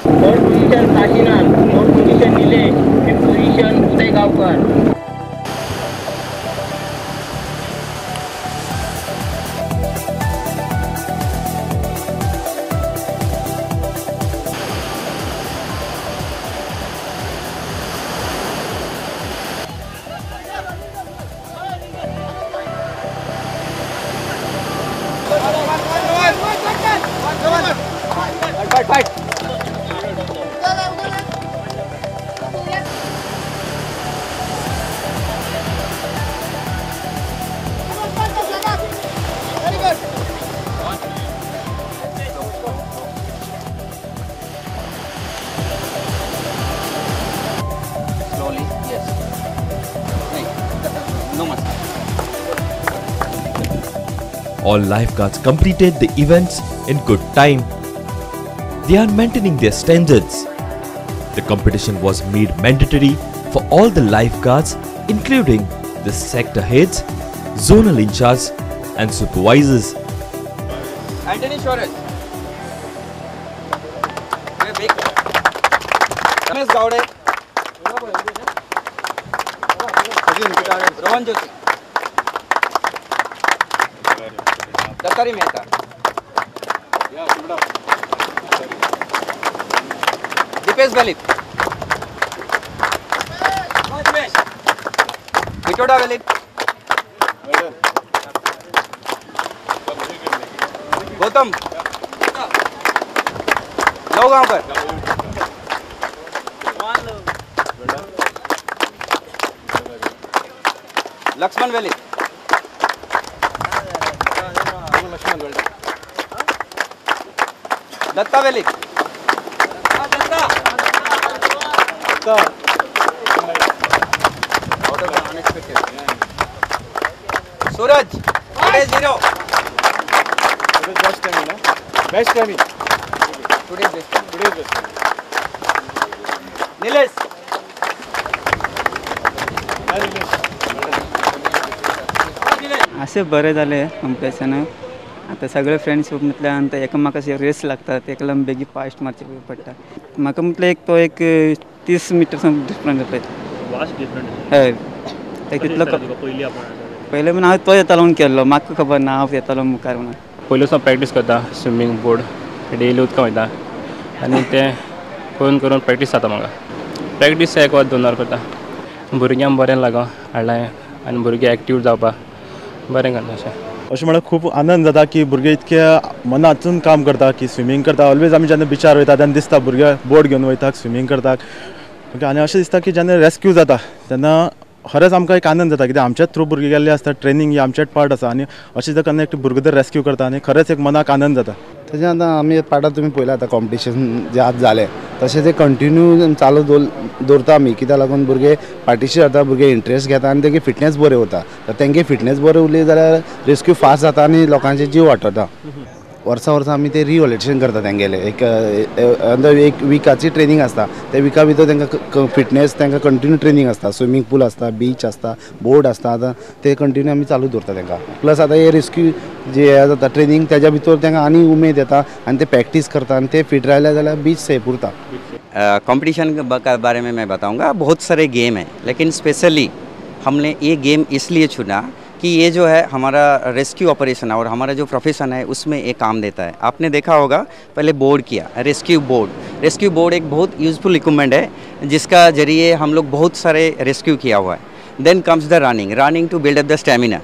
Third position Kashinath, fourth position Nilesh, fifth position Uday Gaonkar. Fight, fight. Slowly, yes. No muscle. All lifeguards completed the events in good time. They are maintaining their standards. The competition was made mandatory for all the lifeguards, including the sector heads, zonal in charge and supervisors. Anthony Suarez. Ramesh Gawde. Rohan Joshi. Dattari Mehta. Dipesh Velip. Vitoda Velip. Gautam Lovgaonkar. Laxman Velip. Datta Velip. Suraj, today 0. Best timing, no? Best timing. Today best. Today best. Nilesh. असे बरें जालें competition. आतां सगळे friends म्हटल्यार आतां एकामेकाशी race लागता, तेका लागून बेगीन फास्ट मारचें पडटा. म्हाका म्हटल्यार एक तो एक 30 मिटर डिफरंट जाता. Vast different. हय, तितलो पयलीं म्हण हांव तो येतालो म्हणून केल्लो, म्हाका खबर ना हांव येतालो मुखार म्हणून. पयलीं सावन प्रॅक्टीस करता स्विमींग बोर्ड, डेली उदकां वयता आनी तें करून करून प्रॅक्टीस जाता म्हाका. प्रॅक्टीस एक वर 2 वर करता. भुरग्यांक बरें लागो हाडलां आनी भुरगे एक्टीव जावपाक बरें करता अशें. अशें म्हणल्यार खूब आनंद जाता की भुरगे इतके मनातून काम करता की स्विमींग करता. ऑलवेज आमी जेन्ना बिचार वयता तेन्ना दिसता भुरगे बोट घेवन वयता स्विमींग करता. ओके, आनी अशें दिसता की जेन्ना रेस्क्यू जाता तेन्ना खरेंच आमकां एक आनंद जाता कित्याक आमच्याच थ्रू भुरगे गेल्ले आसता, ट्रेनींग ही आमचेच पार्ट आसा आनी अशें जर केन्ना एक भुरगो जर रेस्क्यू करता आनी खरेंच एक मनाक आनंद जाता. तशें आतां आमी पार्टार तुमी पळयलां आतां कॉम्पिटिशन जें आज जालें तशें तें कंटिन्यू चालू दवरता आमी, कित्याक लागून भुरगे पार्टिसिपेट जाता, भुरगे इंट्रस्ट घेता आनी तेंगे फिटनेस बरें उरता. तर तेंगे फिटनेस बरें उरली जाल्यार रेस्क्यू फास्ट जाता आनी लोकांचे जीव वाटता. वर्सा वर्सा आमी ते रिव्हॉल्युएशन करता तेंगेले एक एक विकाची ट्रेनींग आसता, त्या विका भितर तांकां फिटनेस तांकां कंटिन्यू ट्रेनींग आसता. स्विमींग पूल आसता, बीच आसता, बोर्ड आसता. आतां ते कंटिन्यू आमी चालू दवरता तांकां. प्लस आतां हे रेस्क्यू जे जाता ट्रेनींग तेज्या भितर तांकां आनी उमेद येता आनी ते प्रॅक्टीस करता आनी ते फिट रायले जाल्यार बीच सेफ उरता. कंपटीशन के बारे में मैं बताऊंगा. बहुत सारे गेम हैं, लेकिन स्पेशली हमने ये गेम इसलिए चुना कि ये जो है हमारा रेस्क्यू ऑपरेशन और हमारा जो प्रोफेशन है उसमें एक काम देता है. आपने देखा होगा पहले बोर्ड किया, रेस्क्यू बोर्ड. रेस्क्यू बोर्ड एक बहुत यूज़फुल इक्विपमेंट है जिसका ज़रिए हम लोग बहुत सारे रेस्क्यू किया हुआ है. Then comes the running, running to build up the stamina.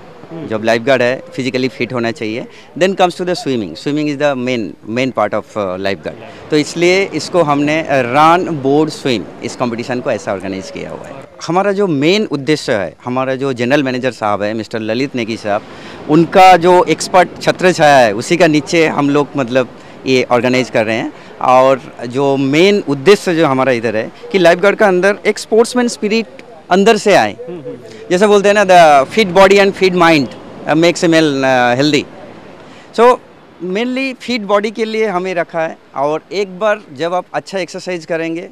जब लाइफ गार्ड है फिजिकली फिट होना चाहिए. Then comes to the swimming. Swimming is the main part of life guard. तो इसलिए इसको हमने रन बोर्ड स्विम इस competition को ऐसा organise किया हुआ है. हमारा जो मेन उद्देश्य है, हमारा जो जनरल मैनेजर साहब है मिस्टर ललित नेगी साहब, उनका जो एक्सपर्ट छत्र छाया है उसी का नीचे हम लोग मतलब ये ऑर्गेनाइज कर रहे हैं. और जो मेन उद्देश्य जो हमारा इधर है कि लाइफ गार्ड का अंदर एक स्पोर्ट्समैन स्पिरिट अंदर से आए. जैसे बोलते हैं ना, the fit body and fit mind makes a man healthy. So mainly fit body K लिए हमें रखा है. और एक बार जब आप अच्छा एक्सरसाइज करेंगे,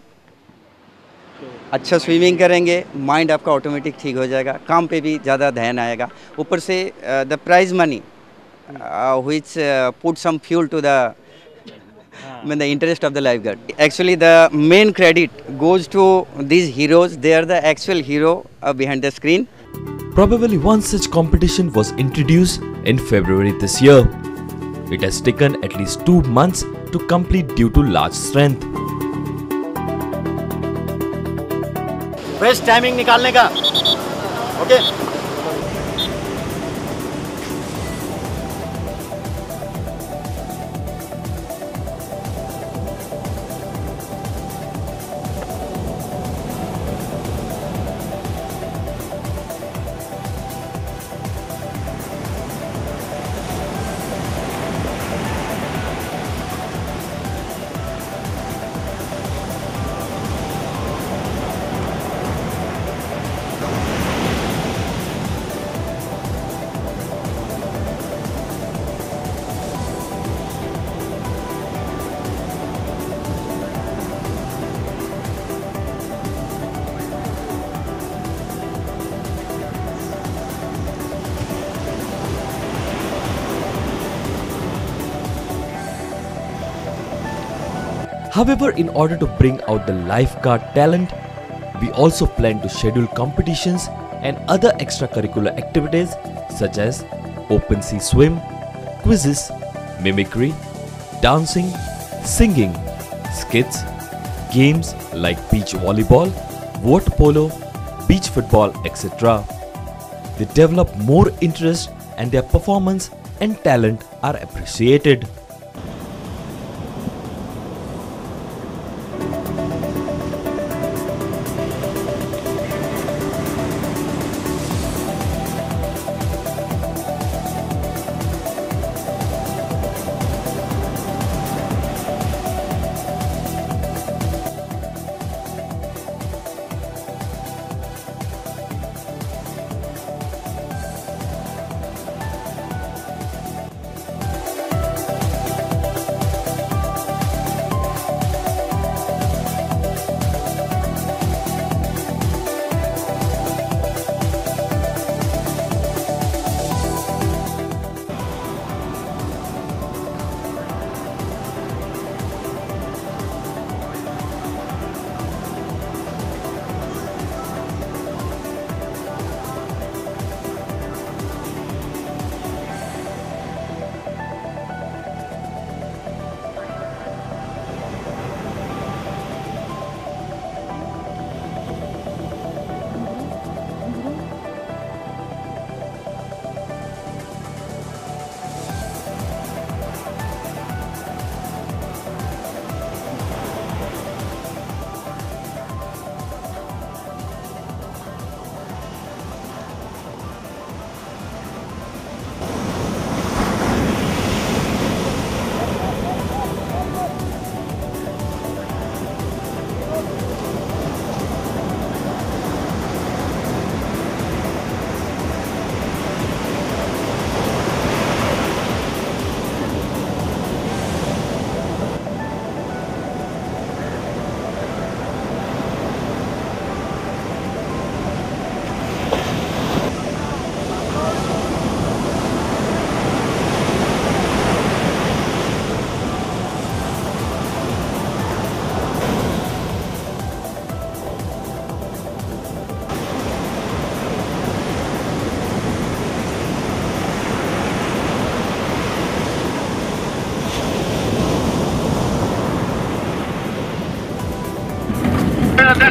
अच्छा स्विमिंग करेंगे, माइंड आपका ऑटोमेटिक ठीक हो जाएगा, काम पे भी ज़्यादा ध्यान आएगा. ऊपर से the prize money which put some fuel to the mean the interest of the lifeguard. Actually the main credit goes to these heroes. They are the actual hero behind the screen. Probably one such competition was introduced in February this year. It has taken at least 2 months to complete due to large strength. Best timing निकालने का. Okay. However, in order to bring out the lifeguard talent, we also plan to schedule competitions and other extracurricular activities such as open sea swim, quizzes, mimicry, dancing, singing, skits, games like beach volleyball, water polo, beach football, etc. They develop more interest and their performance and talent are appreciated.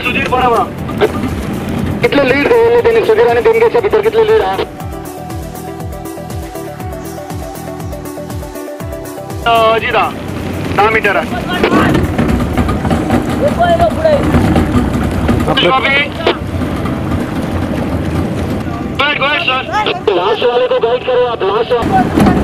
Sudhir बरोबर कितले lead दवरले तेणी सुधीर आनी देमगेच्या भितर कितले lead आहा? अजीत आहा 10 metre. Last वाले को गाइड करो आप, लास्ट वाले।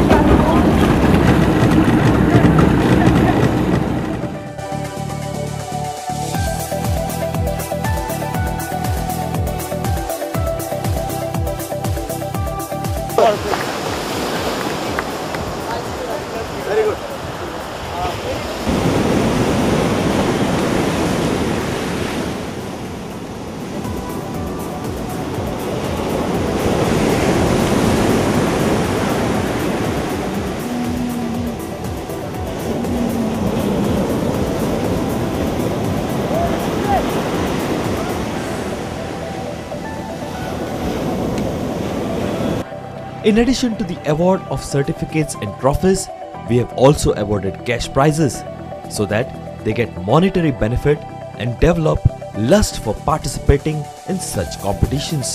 Very good. In addition to the award of certificates and trophies, we have also awarded cash prizes so that they get monetary benefit and develop lust for participating in such competitions.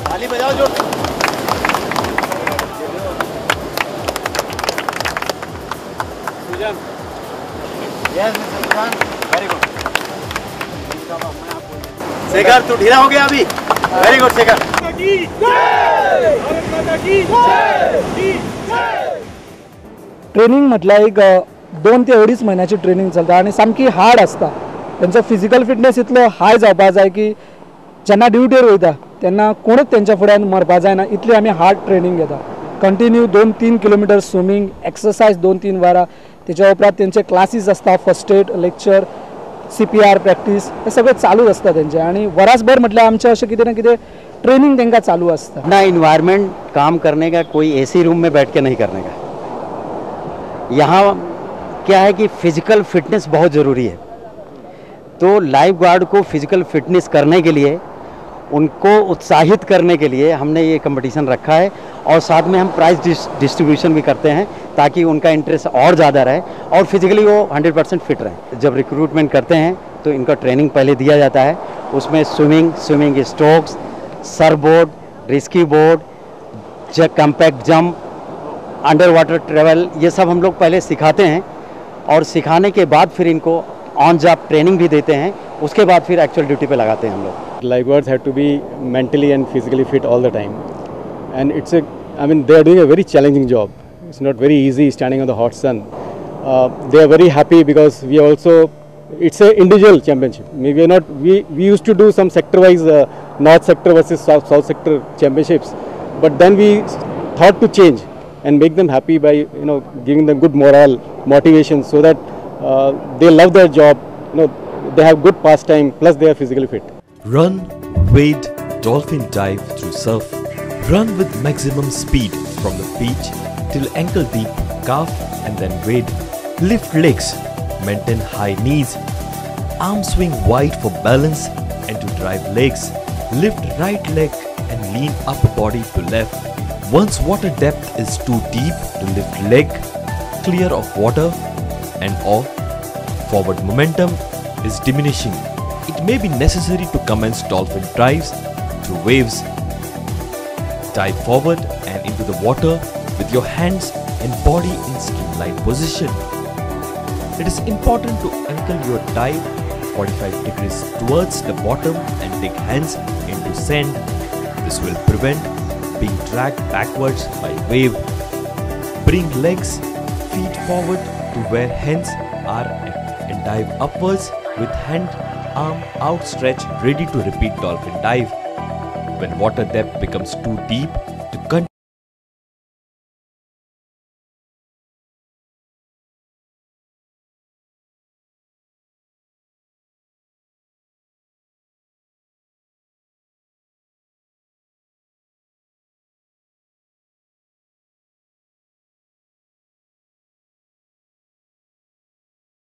ताली बजाओ जोर से। Sujan, yes mister Sujan, very good. Shekhar तू ढीला हो गया अभी, very good Shekhar. Training म्हटल्यार एक 2 ते 2.5 म्हयन्याची ट्रेनिंग चलता आनी सामकी हार्ड आसता. तेंचो फिजिकल फिटनेस इतलो हाय जावपा जाय की जेन्ना ड्युटेर वयता तेन्ना कोणूच तेंच्या फुड्यान मरपा जायना इतली आमी हार्ड ट्रेनिंग घेता. कंटिन्यू 2-3 किलोमिटर स्विमींग, एक्सरसायज 2-3 वरां, तेच्या उपरांत तेंचे क्लासीस आसता, first aid lecture, CPR practice, हे सगळें चालूच आसता तेंचें. आनी वरासभर म्हटल्यार आमचें अशें कितें ना कितें ट्रेनिंग तांकां चालू आसता. ना इन्वायरमेंट काम करने का कोई एसी रूम में बैठ के नहीं करने का. यहाँ क्या है कि फिजिकल फिटनेस बहुत ज़रूरी है, तो लाइफ गार्ड को फिजिकल फिटनेस करने के लिए, उनको उत्साहित करने के लिए हमने ये कंपटीशन रखा है. और साथ में हम प्राइज़ डिस्ट्रीब्यूशन भी करते हैं ताकि उनका इंटरेस्ट और ज़्यादा रहे और फिजिकली वो 100% फिट रहें. जब रिक्रूटमेंट करते हैं तो इनका ट्रेनिंग पहले दिया जाता है, उसमें swimming, swimming strokes, surf board, rescue board, compact jump, under water travel, ये सब हम लोग पहले सिखाते हैं. और सिखाने के बाद फिर इनको ऑन जॉब ट्रेनिंग भी देते हैं, उसके बाद फिर एक्चुअल ड्यूटी पे लगाते हैं हम लोग. Life guards have to be mentally and physically fit all the time, and it's a, I mean, they are doing a very challenging job. It's not very easy standing on the hot sun. They are very happy because we also, it's a individual championship. We are not, we used to do some sector wise north sector versus south sector championships, but then we thought to change and make them happy by, you know, giving them good morale, motivation, so that they love their job, you know, they have good pastime, plus they are physically fit. Run, wade, dolphin dive through surf. Run with maximum speed from the beach till ankle deep, calf and then wade. Lift legs, maintain high knees. Arm swing wide for balance and to drive legs. Lift right leg and lean upper body to left. Once water depth is too deep to lift leg clear of water and or forward momentum is diminishing, it may be necessary to commence dolphin dives through waves. Dive forward and into the water with your hands and body in streamlined position. It is important to angle your dive 45 degrees towards the bottom and dig hands into sand. This will prevent being dragged backwards by wave. Bring legs, feet forward to where hands are and dive upwards with hand, arm outstretched, ready to repeat dolphin dive. When water depth becomes too deep